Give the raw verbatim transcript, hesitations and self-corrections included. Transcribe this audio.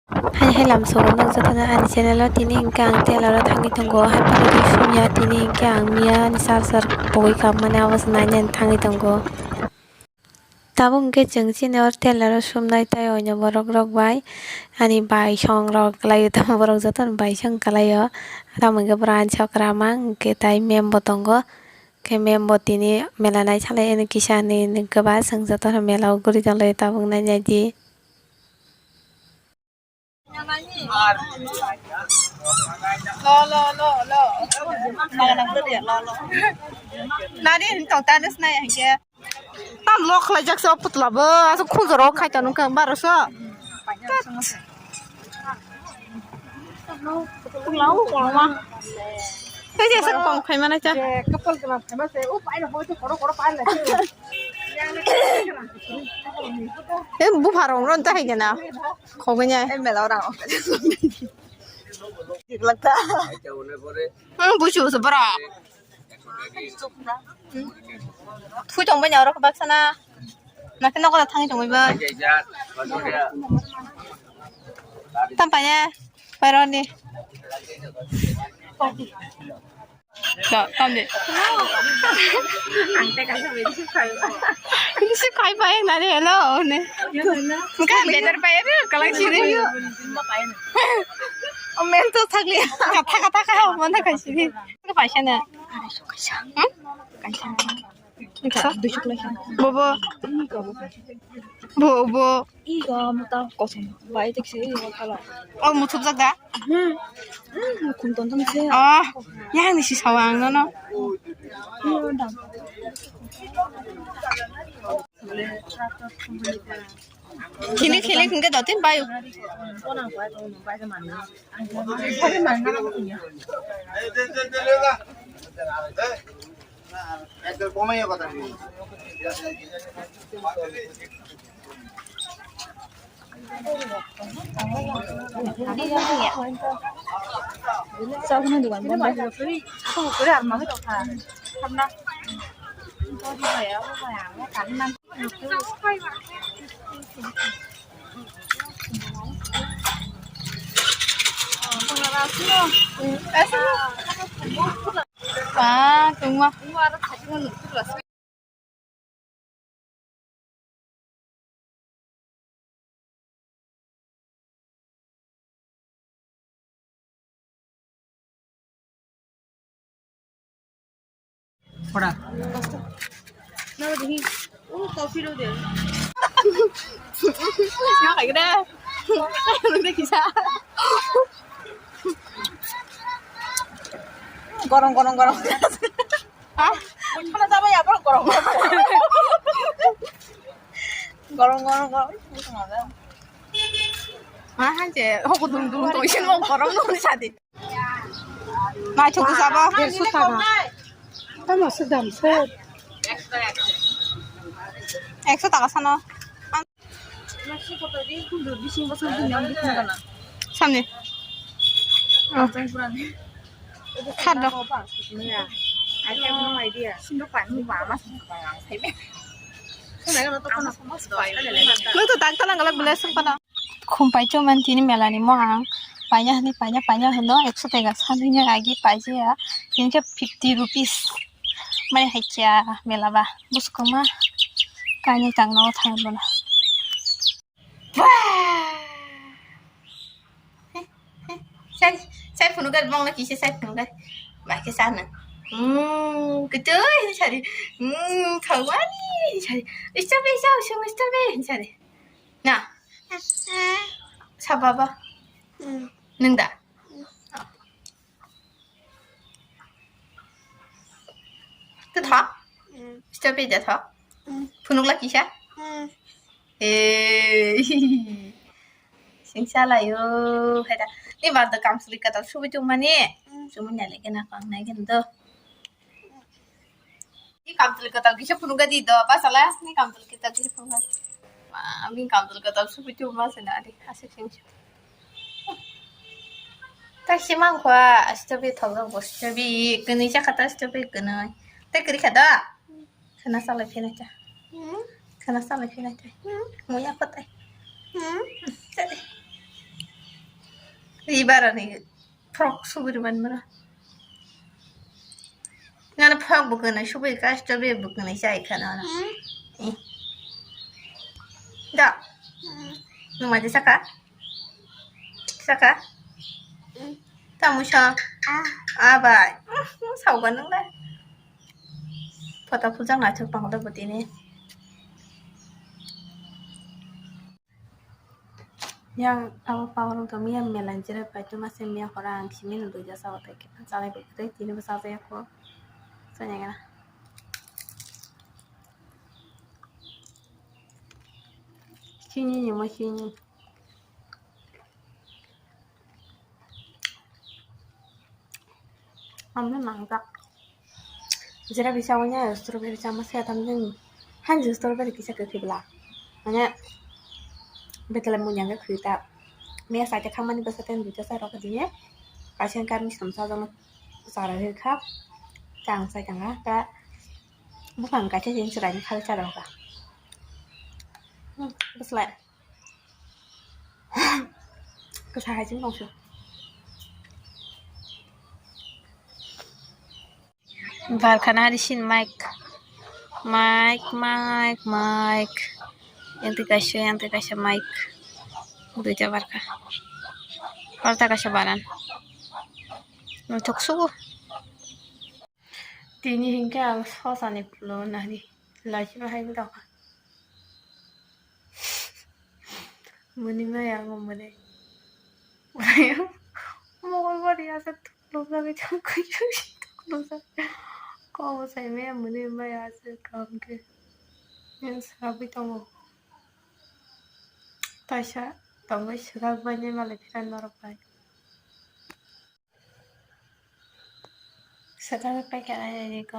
Hai hai lamsogo nok jotono ani channel o tini hwnkhe ang tailor o thangwi tongo, hai phano sumya tini hwnkhe ang miya ni charger pogwi kammani abo se nainani thangwi tongo. Tabuk hwnkhe chwng chini o tailor o sumnai tai oino borok rok bai ani bai song rok kwlai o tamo borok jotono bai song kwlai o tamo hwnkhe borok ani sokra mang hwnkhe tai mem bo tongo hwnkhe mem bo tini mela nai salai ani kisa hinwi hwnkhe ba chwng jotono mela o guri tonglaio tabuk nainai di. Lo, lo, lo, lo. Nari, tong tani sinai hingke. Tam lo khlai jak se o putla bo, aso khunjoro khai tanu khe baro so. Lau, koloma. Tei jesa kong khai mana cha. Kapal kena khai ma se, o pai lo, hoi to koro koro pai la. Eh, bupharong ron ta hai kena. Khogwinai. Eh, mela orang. Dik lagta. Hmm, busu busu bora. Thui tong banya orang kebak sana. Nanti nokla thangi tong iba. Tampanya, paroni. Tamde. Ang teka sa beri si khai. Ini si khai bayang nari hello ne. Bukan better bayar ya kalau sini. Omen to thakli. Kata kata kah mana kai sini. Itu paisa na. Hmm? Paisa. Bobo. Bobo. Ih, kamu tahu kosong. Baik, cek sih, ini kalau. Oh, muthupjak da? Hmm. Hmm, mukhung tonton sih. Oh, yang ni si sawang no no. Iya, dam. Kini kini kini dotin bayu. Ah, tungma. Koda. Nang di. Oh, coffee lo de. Nang kaya de. Nang de kisa. Gorong, gorong, gorong. Ha? Mana jabo ya, gorong, gorong. Gorong, gorong, gorong. Ma, hanse, hoko dum dum to isin mo gorong dum sadi. Naithok sabo. Dersho taka. Tamo se dam se. Ekso taka sano. Samne. Oh. Khado. Nung to tak talang galak bele sung pana. Khum pai chong man tini mela ni mo ang paina hani paina paina hano ekso tega sani agi paijaya tini khe fifty rupees. Mai hai kya mela ba buskuma kani tang no thang bona. Sai sai phunukar bongla kisa sai phunukar ba kisa na. Hmm, kutui sari. Hmm, thawani sari. Istabe sa usung istabe sari. Na. Sababa. Nung da. Tha. Stop e da tha. Phunuk la kisa. Eh. Singsa layo. Hai da. Ni bar da kam suli ka ta subi tu mani. Sumu nyale ke na kang nai ke do. Ni kamtwlwi kwtal kisa phunukgadi do, bachala, ni kamtwlwi kwtal kisa phunukgadi. Ma, ni kamtwlwi kwtal subi tu bachala, adi, aswk sing. Taisi mangkha, astabi thokjak bo, astabi, kwnwi jakha ta, astabi, kwnwi. Tei kwrwi kha da? Khwna salai phina cha. Khwna salai phina cha. Muya kotai. Chale. Ibarani frog suburi manmara. Ngana frog bukanai subui custom be bukanai chai khana. Eh. Da. Numa de saka. Saka. Tamu sa. Ah, bai. Sauga nung da. Photo phujang naithok tong da botini. Yang abo power wngkha miya melan jera paitoma se miya hora ang simi no duija sao tei khe chalai bai kwtwi tini bwsa jaya kho. Chanya gana. Chini ni mo chini. Amno nangjak. Jera bisa wanya strawberry chama se tam jeng. Hanji strawberry kisa kwkwi bla. Mane betele munya khe khwi ta. Miya saite khamani bwsa ten duita sa rok diye. Kaisa kar misom sa jama sara khe kha. Tang sai tanga ta. Buphang kaisa jeng chwrai ni khal cha rok. Hmm, bwslai. Kwsa hai chini tongsi. Barkha na hari sin mic. Mic, mic, mic. Yang twi kaisa, yang twi kaisa mic. Duita barkha. Palta kaisa baran. Nung thok sugo. Tini hinkhe ang sosani phulo nari. Lachiba hai wngtokha. Muni maya ang muni. Maya. Mongol bari asa tukluk lagi tukluk lagi. Kobo sai maya muni maya asa kamke. Yang sabi tongo. Taisa tongwi swkak bai nai malai phiran norok bai. Swkak bai khe ai ko.